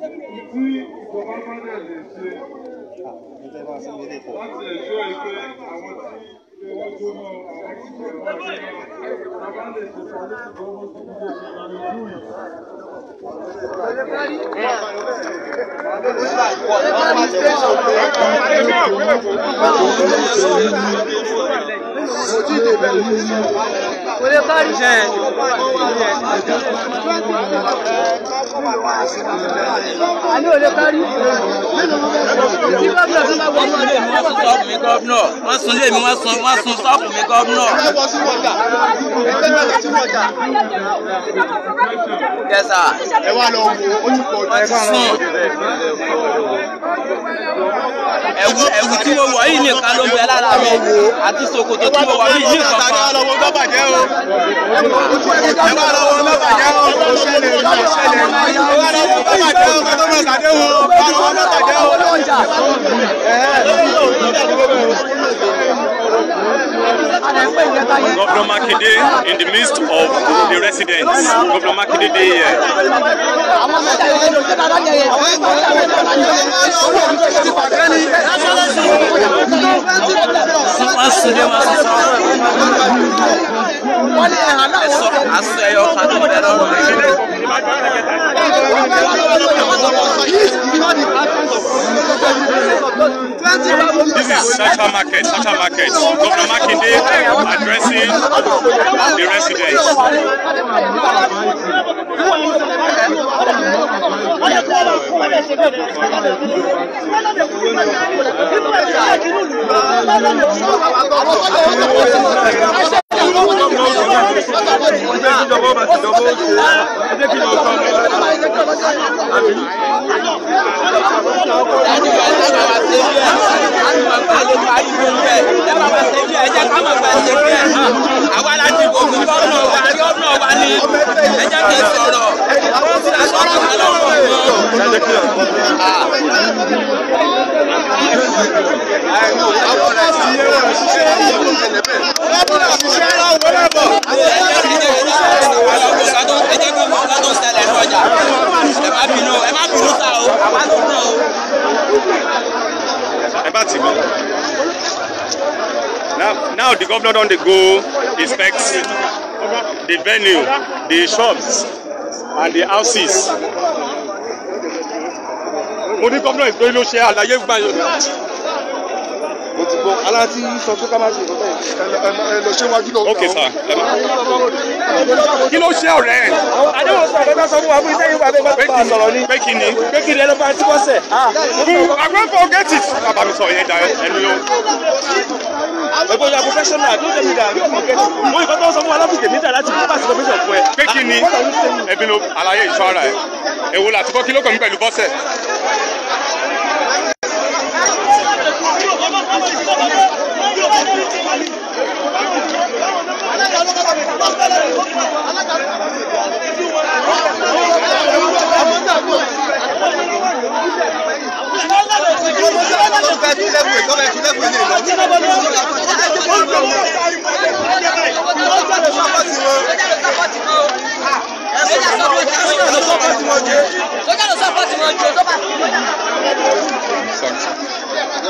Tí ìjọba bá dẹ̀ lè ṣe láti ẹ̀ṣọ́ ìpè àwọn tí ilé wọn jóná, àwọn tí ilé wọn jóná, a bá lè ṣe palliative almost immediately, we will do it. Wọ́n sun lé mi, wọ́n sun ṣọ́ọ̀bù mi gómìnà. Yes sir. Ẹ wá lọ wo ó ti pọ̀ jù. Wọ́n ti sùn. Ẹ̀wù tí mo wọ̀ yìí nìkan ló ń bẹ lára mi àti ṣòkòtò tí mo wọ̀ yìí nìkan kan. Ẹ wá lọ wo tó bàjẹ́ o. Ẹ wá lọ wo tó bàjẹ́ o. Ó ṣẹlẹ̀ ó ṣẹlẹ̀. Ẹ wá lọ wo tó bàjẹ́ o. Kó tó máa ṣàdéhùn o. Ẹ wá lọ wo tó bàjẹ́ o. Governor Makinde in the midst of the residents. Governor Makinde dey here. Wọ́n sun lé, wọ́n sun ṣọ́ọ̀bù. Aṣọ ẹyọ kan tó bẹ lọ́rùn mi. This is Shasha Market, Shasha Market. Governor Makinde addressing the residents. Àwa la dìbò fún gómìnà wa, gómìnà wa ni ẹ jẹ́ kí n sọ̀rọ̀. Wọ́n ti ra sọ́ọ̀bù wa lọ́wọ́ wọn. Ẹ jẹ́ kí n mọ̀ nǹkan tó ń ṣẹlẹ̀ ní ọjà. Ẹ má bínú, ẹ má bínú sá o, àwa ló kàn o. Ẹ bá ti mọ̀. Now the governor don dey go inspect the venue, the shops and the houses. Mo ní gómìnà ìpínlẹ̀ ló ṣe àlàyé fún àyè. Mo ti gbọ́ aláàtí sọ pé ká má ṣe ìkọ́tẹ́ ẹ lọ ṣé wájú lọ. Okay sir. Kí ló ṣe ọ̀rẹ́ ẹ̀? Adéwọ̀n sọ àbẹ́bá sọ fún wa fún iṣẹ́ yìí wà bẹ́ẹ̀ bá bá sọ̀rọ̀ ni. Pé kí ni? Pé kí ni ẹ lọ bá tí wọ́n sẹ̀. I won't forget it. Bàbá mi sọ yẹn da ẹnu yóò. Ẹ̀gbọ́n you are professional, don't tell me that you forget it. Mo ìkọ́ tó sọ fún wa lọ́fíìsì tèmi dà láti pass information fún ẹ. Pé kí ni? Ẹbí ló àlàyé ìṣọ́ ara ẹ̀. Èwo làtúkọ́ kí ló kàn mí pẹ̀lú bọ́sẹ̀?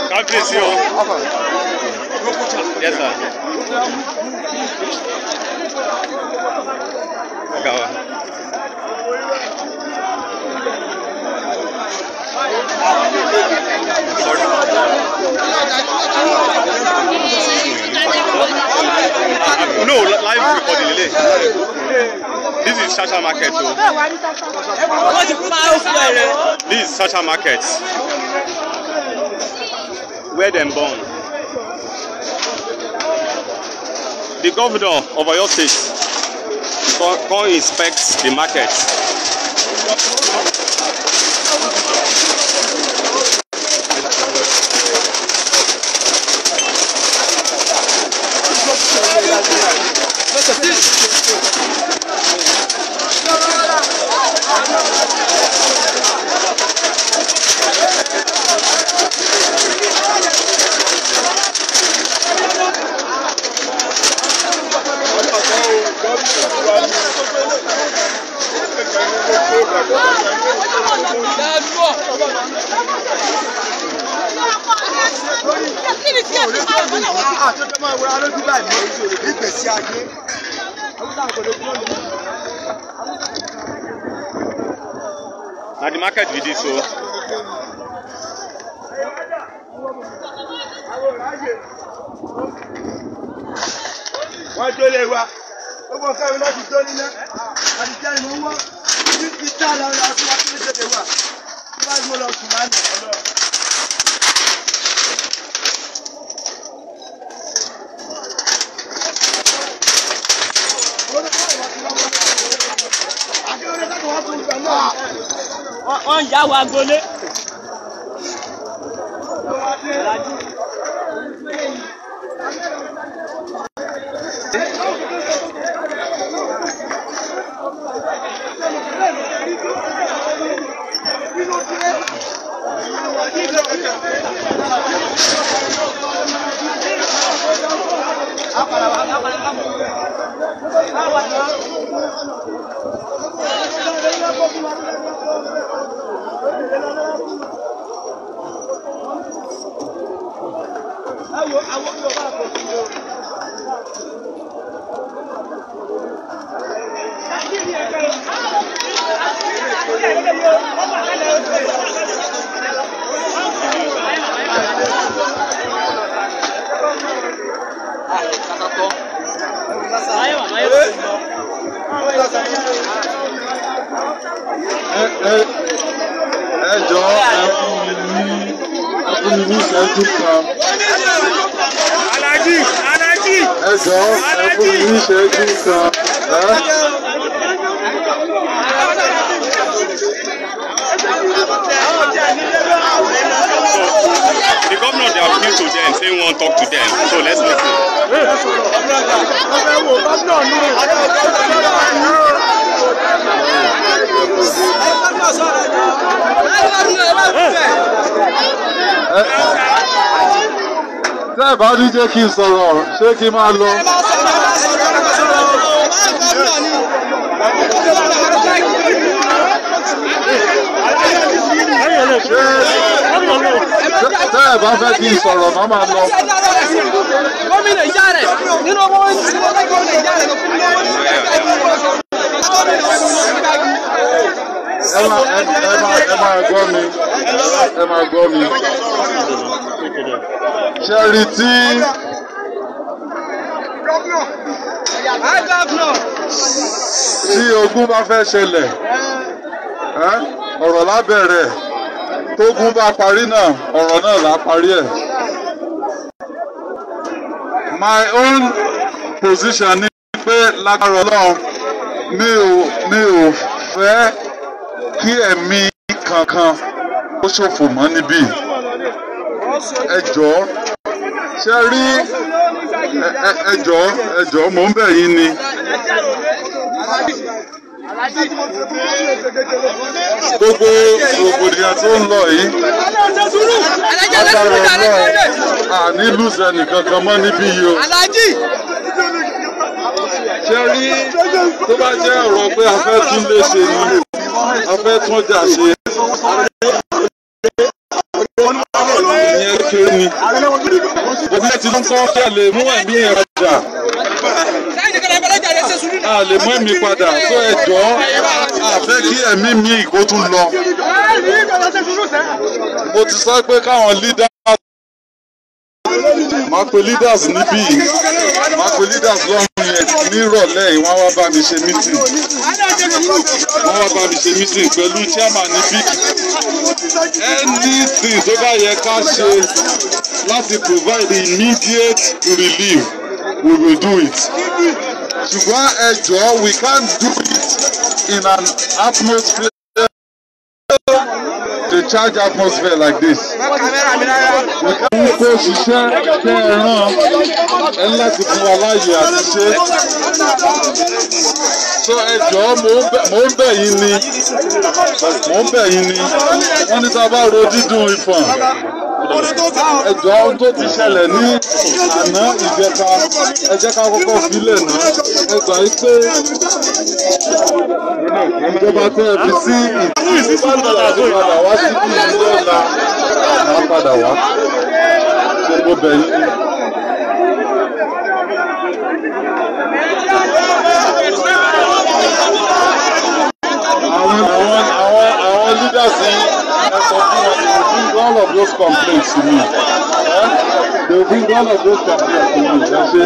Kábíyèsí o. Yes sir. Ọ̀gá wa. Sorry. No, live recording lele. This is Shasha Market o. This is Shasha Market. Where dem born. The governor of Oyo State come inspect the market. Na the market be this o. Wọ́n jólè wa gbogbo nǹkan mi láti jó níná àti jẹ́ ìmọ̀ wọ́n ní ti tá làwọn àti wá kí ló ṣe wà tí wọ́n á gbọ́ lọ sùn lánàá ọlọ́. Wọ́n ń yá wa gbolé. Ẹ jọ̀ọ́, ẹ fún mi ní ìṣẹ́jú kan. Alhaji, Alhaji. Ẹ jọ̀ọ́, ẹ fún mi ní ìṣẹ́jú kan. The governor dey appeal to them, say he wan talk to them. So let's listen. Tẹ́ ẹ bá ní jẹ́ kí n sọ̀rọ̀, ṣé kí n máa lọ? Ṣé tẹ́ ẹ bá fẹ́ kí n sọ̀rọ̀, má máa lọ. Gómìnà ìyá rẹ̀ nínú owó gómìnà ìyá rẹ̀ ló fún mi lówó ní Ẹ máa ẹ máa ẹ máa gbọ́ mi, ẹ máa gbọ́ mi. Ṣé rí tí tí ogun bá fẹ́ ṣẹlẹ̀, ọ̀rọ̀ lábẹ́rẹ̀, tógun bá parí náà, ọ̀rọ̀ náà là parí ẹ̀. My own position ni pé lágbára Ọlọ́run, mi ò fẹ́ kí ẹ̀mí kankan ó ṣòfò mọ́ níbí. Ẹ jọ̀ọ́, ṣe rí, ẹ jọ̀ọ́, ẹ jọ̀ọ́, mò ń bẹ̀ yín ni. Gbogbo rògbòdìyàn tó ń lọ yìí, agbára Ọlọ́run, àní lùsẹ̀ nìkankan mọ́ níbí yìí o. Ṣe rí, tó bá jẹ́ ọ̀rọ̀ pé a fẹ́ tún lé ṣe ni, a fẹ́ tún ọjà ṣe, ìyẹn kéré ni. Òfin ti ń kọ́ kí a lè mú ẹ̀mí yẹn padà. A lè mú ẹ̀mí padà, tó ẹ jọ̀ọ́, a fẹ́ kí ẹ̀mí mi kó tún lọ. Mo ti sọ pé káwọn leaders, máa pe leaders níbí yìí, máa pe leaders lọ́rùn yẹn nírọ̀lẹ́ yìí, wọ́n wá bá mi ṣe meeting. Wọ́n wá bá mi ṣe meeting pẹ̀lú chairman níbí. Anything tó bá yẹ ká ṣe láti provide immediate relief, we will do it. Ṣùgbọ́n ẹ jọ̀ọ́, we can't do it in an atmosphere, the charge atmosphere like this. We can't kó ṣiṣẹ́ tẹ́ ẹ rán ẹ láti fún wa láàyè àti ṣe. So ẹ jọ̀ọ́, mò ń bẹ̀ yín ni, mò ń bẹ̀ yín ni. Wọ́n ní tá a bá ro dídùn ìfọ̀n. Ẹ jọ̀ọ́, ohun tó ti ṣẹlẹ̀ ní àná ìjẹta, ẹ jẹ́ ká kọ́kọ́ filẹ̀ náà. Ẹ gbà yí pé ìjọba tẹ́ ẹ fi sí ìdílé padà wá sí ìlú ọ̀la, máa padà wá. Ṣé mo bẹ̀ yín ni? Àwọn leaders yìí, ẹ sọ fún wọn, they will bring all of those complaints to me. Eh? They will bring all of those complaints to me. Ẹ ṣé.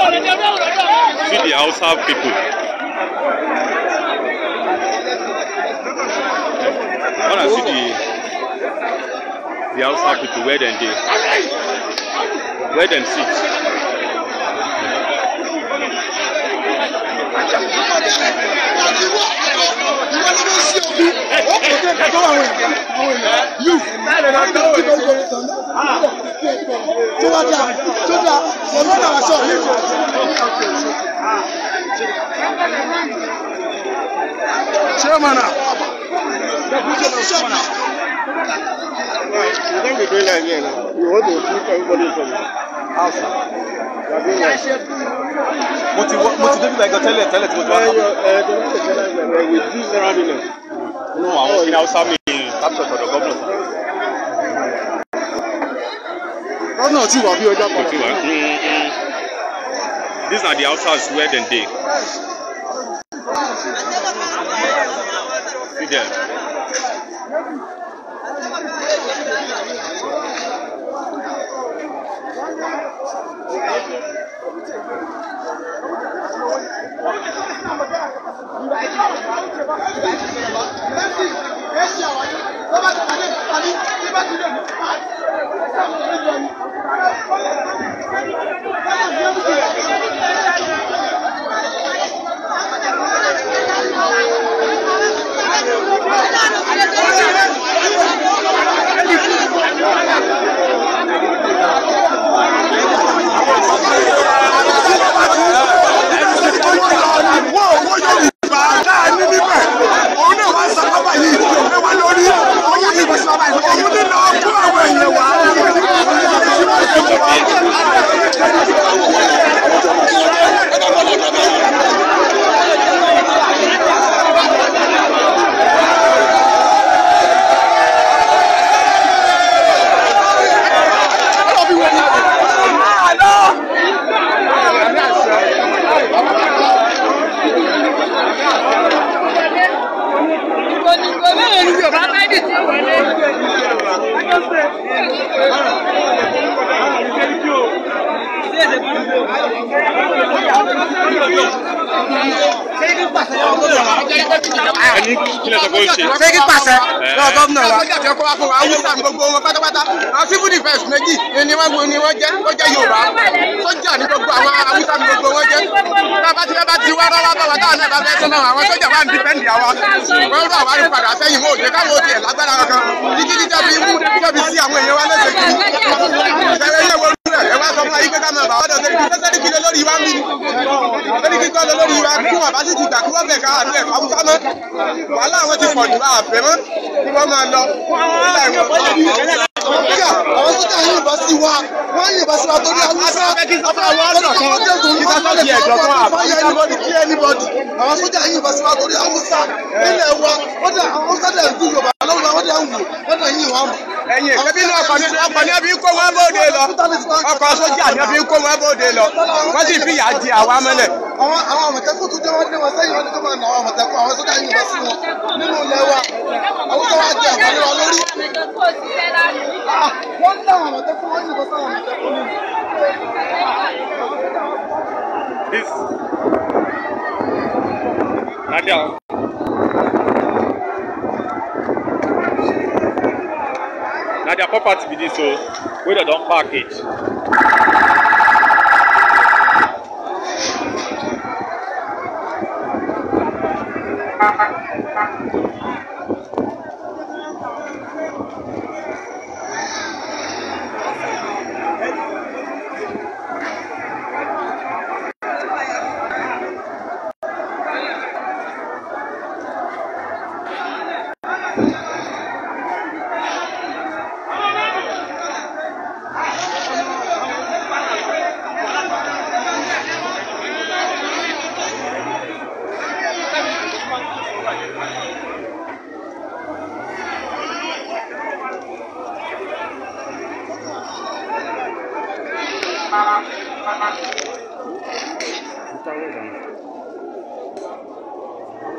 See the Hausa people. I wanna see the Hausa people where them dey, where them sit. You. Chairman. We don't be doing like here now. We want to keep everybody from outside. Mo ti débi like tẹ́lẹ̀ tẹ́lẹ̀ tí mo ti wá. No, àwọn kí ni Hausa mi capture sọ̀dọ̀ gómìnà sir. Gómìnà ti wà bí ọjọ́ kan. These are the houses where dem dey. See there. Ṣé kí pàṣẹ lọ gómìnà wa. Sọ́jà tí wọ́n kó wá fún wa Haúsá gbogbo wọn pátápátá àwọn civil defence méjì ni wọ́n jẹ́ wọ́n jẹ́ Yorùbá sọ́jà ní gbogbo àwọn Haúsá ní gbogbo wọn jẹ́. Bàbá tí wọ́n bá ti wá rọ́wá bá wa táwọn náà bá fẹ́ sọ́nà àwọn sọ́jà wà ń dìpẹ́ndì àwa wọ́n rọ àwa ní padà sẹ́yìn wọn ò jẹ́ káwọn ò tiẹ̀ lágbára kankan títí tí tẹ́bi mú tẹ́bi sí àwọn èèyàn wa lẹ́sẹ̀ kiri. Ìṣẹ̀lẹ̀ yẹ̀ wọ́n rẹ̀ ẹ wá sọ fún wa yí pé ká máa bà wọ́n dọ̀ sẹ́ríkì lórí wa ń bí sẹ́ríkì kọ́ lórí wa kí wọ́n bá sì ti gbà kí wọ́n bẹ̀ ká àdúrà Haúsá mọ́ wàhálà wọn ti pọ̀ jù àfẹ́ mọ́ kí wọ́n máa lọ. Àwọn sójà yìnbọn sí wa, wọ́n yìnbọn sí wa torí Haúsá. Àwọn sójà yìnbọn sí wa torí Haúsá nílẹ̀ wa, wọ́n dẹ̀ àwọn Haúsá dẹ̀ ń dùn Yorùbá lọ́wọ́ wọ́n dẹ̀ ń wò, wọ́n dẹ̀ yìn wọ́n mọ̀. Ẹ̀yin ẹbí náà ọkọ̀ ní ẹbí kó wọn bóde lọ, ọkọ̀ sójà ní ẹbí kó wọn bóde lọ, wọ́n sì fìyà jẹ àwa mọ́lẹ̀. Àwọn Àmọ̀tẹ́kùn tó jẹ́ wọ́n lé wọn sẹ́yìn wọn ní kó máa nà àwọn Àmọ̀tẹ́kùn, àwọn sójà yìnbọn sí wọn nínú ilẹ̀ wa, àwọn tó wá jẹ àǹfààní wa lórí. Wọ́n ní àwọn Àmọ̀tẹ́kùn, wọ́n yìnbọn sáwọn Àmọ̀tẹ́kùn nínú. This Nadia. Na their property be this o, wey dem don package.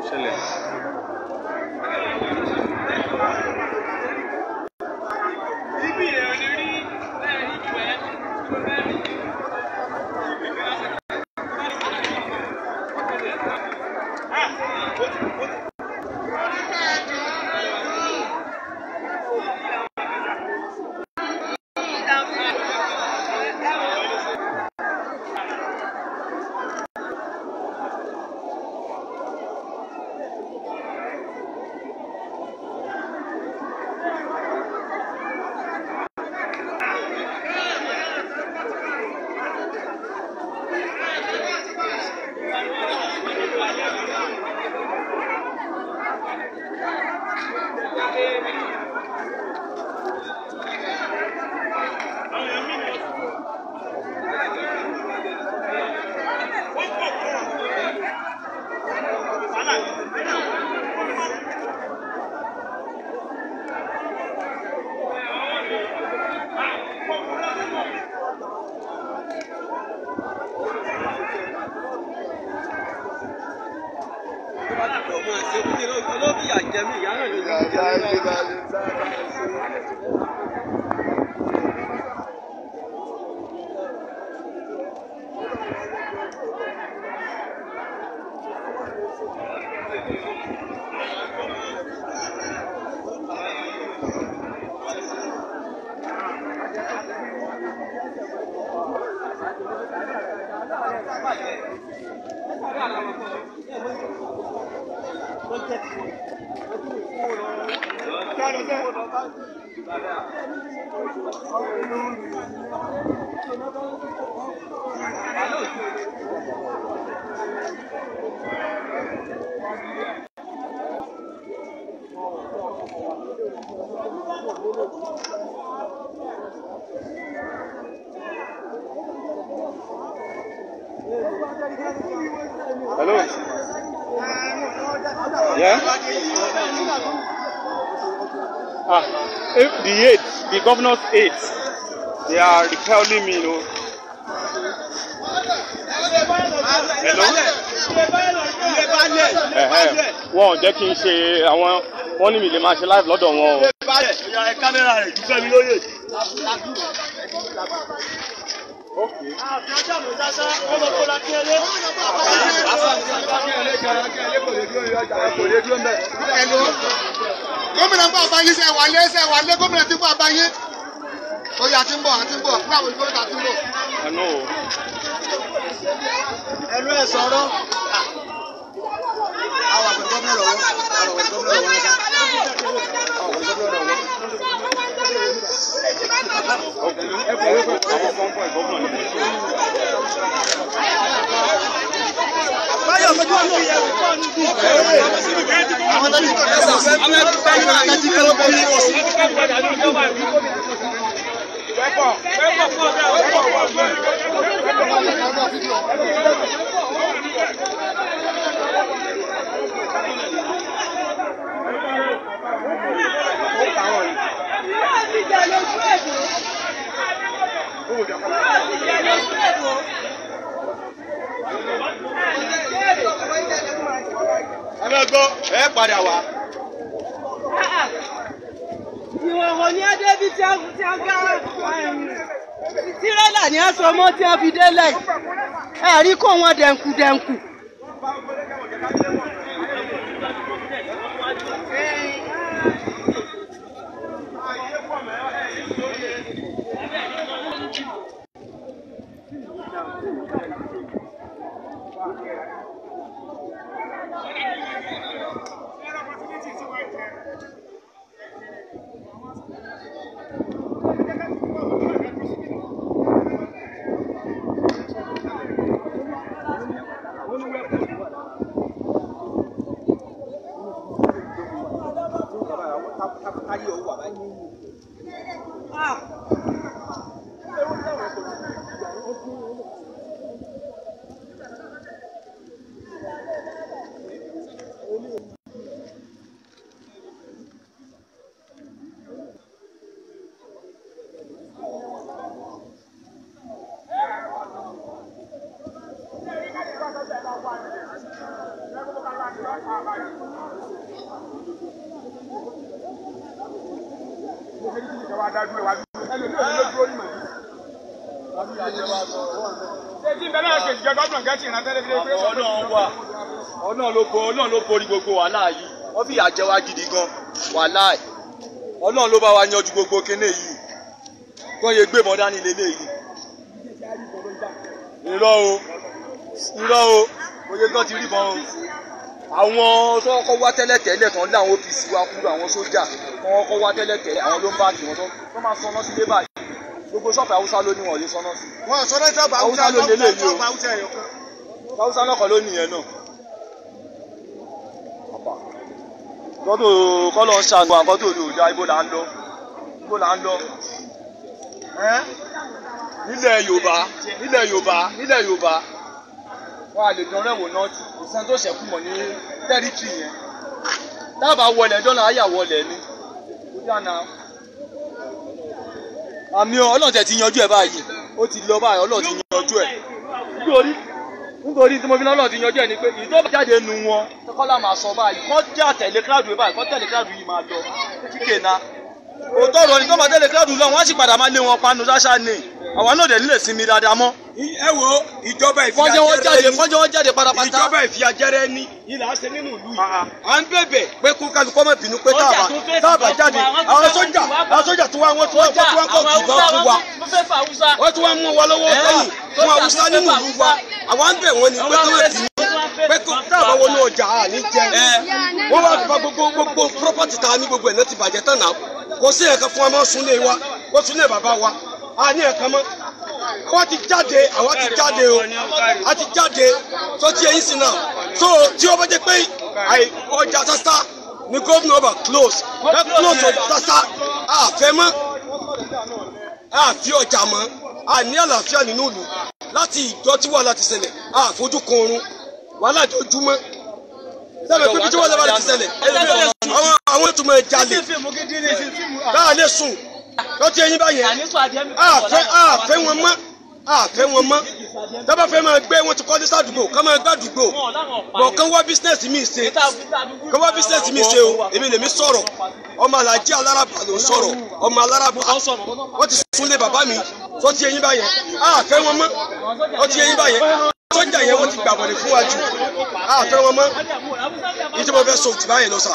Ṣẹlẹ̀. Hello. Yeah. Ah, the aides, the governor's aides, they are repelling me, you know. Hello. Wọ́n ò jẹ́ kí n ṣe àwọn wọ́n ní mi lè máa ṣe live lọ́dọ̀ wọn o. Okay. Gómìnà ń bọ̀ bá yín, ṣe wà lé, ṣe wà lé, gómìnà ti ń bọ̀ bá yín. Ó yá, ti ń bọ̀, àti ń bọ̀, fún àwọn olùkọ́ ti ń bọ̀. Àná o. Ẹnu ẹ sọ̀rọ̀. Àwọn àpẹẹrẹ gómìnà lọ́wọ́, àwọn àpẹẹrẹ gómìnà lọ́wọ́ níta. Àwọn àpẹẹrẹ gómìnà lọ́wọ́. Àwọn convoy gómìnà ni mo ṣe. Báyọ̀ mojú ọ̀nà àwọn tó ti kọ̀ lẹ́sà. Àwọn tó ti kọ̀ lẹ́sà. Ẹ bẹ gbọ́, ẹ padà wá. Ìwọ̀n ní Adébí tí a gá tírélà ní aṣọ mọ́ tí a fi délẹ̀ ẹ̀rí kó wọn dẹ̀nkù dẹ̀nkù. Ọlọ́run ló borí gbogbo wàhálà yìí. Wọ́n fìyà jẹ wá gidi gan, wàhálà ẹ̀. Ọlọ́run ló bá wa yanjú gbogbo kinní yìí. Kọ́ yẹ gbé mọ́ dání lélẹ̀ yìí. Irọ́ o, irọ́ o, oyè kan ti rí bọn o. Àwọn tó kọ́kọ́ wá tẹ́lẹ̀tẹ́lẹ̀ tán láwọn OPC wa kúrò, àwọn sójà tó kọ́kọ́ wá tẹ́lẹ̀tẹ́lẹ̀, àwọn ló ń bá kí wọ́n tó máa sọná sílé báyìí. Gbogbo ṣọ́ọ̀fù Haúsá ló ní wọn ò lè sọná sí. Wọ́n sọ lọ́jọ́ Haúsá ló lélẹ̀ yìí o. Haúsá náà kọ́ ló nìyẹn náà. Kọ́tò kọ́lọ̀ ń ṣàánú àkọ́tò ní òjá, ibo là ń lọ, ibo là ń lọ. Nílẹ̀ Yorùbá, nílẹ̀ Yorùbá, nílẹ̀ Yorùbá, wọ́n á lè dán rẹ̀wò náà tì, kò sẹ́ni tó ṣẹ̀kú mọ̀ ní tẹ́rítì yẹn. Dábàá wọlé dọ́là ayà wọlé ni. Ó dáná. Àmì Ọlọ́run tẹ̀ ti yanjú ẹ̀ báyìí, ó ti lọ báyìí, Ọlọ́run ti yanjú ẹ̀. Bí orí. Nítorí tí mo fi lọ́lọ́ ti yanjú ẹ̀ ni pé ìtọ́ bá jáde nu wọn kọ́lá máa sọ báyìí kọ́ jẹ́ àtẹ̀lé crowd yìí báyìí kọ́ tẹ̀lé crowd yìí máa lọ kíkè na. Òótọ́ ọ̀rọ̀ ni tó máa tẹ̀lé crowd lọ wọ́n á sì padà máa lé wọn panu ṣáṣá ni àwa náà dẹ̀ nílè sinmi dáadáa mọ́. Ẹ wo ìjọba Kọ́njẹ́ wọ́n jáde ìfìyàjẹrẹ ni kọ́njẹ́ wọ́n jáde pátápátá. ìjọba ìfìyàjẹrẹ ni ilà ṣe nínú ìlú yìí. À ń bẹ̀bẹ̀ pé kó kálukọ́ má bínú pé táàbà jáde àwọn sójà àwọn sójà tó wá wọ́n tó wá wọ́n tó wá kọ̀ jùlọ fún wa wọ́n tó wá mú wa lọ́wọ́ sẹ́yìn fún Haúsá nínú ìlú wa. Àwa ń bẹ̀ wọ́n ni pé kó má bínú pé kó táàbà wọnú ọjà à ní jẹ. Wọ́n wá fa gbogbo gbogbo property ta ní gbogbo ẹ̀ náà ti bàjẹ́ tán náà. Kò sí ẹ̀ka fún wa mọ́ súnlé wa wọ́n súnlé bàbá wa à ní ẹ̀ka mọ́. Àwa ti jáde àwa ti jáde o a ti jáde tó ti ẹyin sí náà so tí ó bá jẹ́ pé ọjà sásá ni gómìnà ọba close ẹ close ọjà sásá àfẹ́ mọ́ àfi ọjà mọ́ a ní àlàáfíà nínú ìlú láti ìjọ tí wàhálà ti ṣẹlẹ̀ àfojú kan oorun wàhálà jojúmọ́ sábẹ̀ pé bí tí wàhálà bá ti ṣẹlẹ̀ àwọn ètò máa jalè báà lè sùn tó ti ẹyin báyẹn àfẹ́ wọn mọ́ àfẹ́ wọn mọ́ dábàá fẹ́ máa gbé wọn ti kọ́lé sádùúgbò ká máa gbàdúgbò bọ̀ kán wá bísínẹ́sì mi ṣe kán wá bísínẹ́sì mi ṣe o èmi lèmi sọ̀rọ̀ ọmọ alájí alárabà ló ń sọ̀rọ̀ ọmọ alárabà wọ́n ti súnlé bàbá mi tó ti ẹyin báyẹn àfẹ́ wọn mọ́ tó ti ẹyin báyẹn sọ́jà yẹn wọ́n ti gbàbọ̀dẹ̀ fún wa jù àfẹ́ wọn mọ́ ìjọba fẹ́ sọ jù báyẹn lọ sà.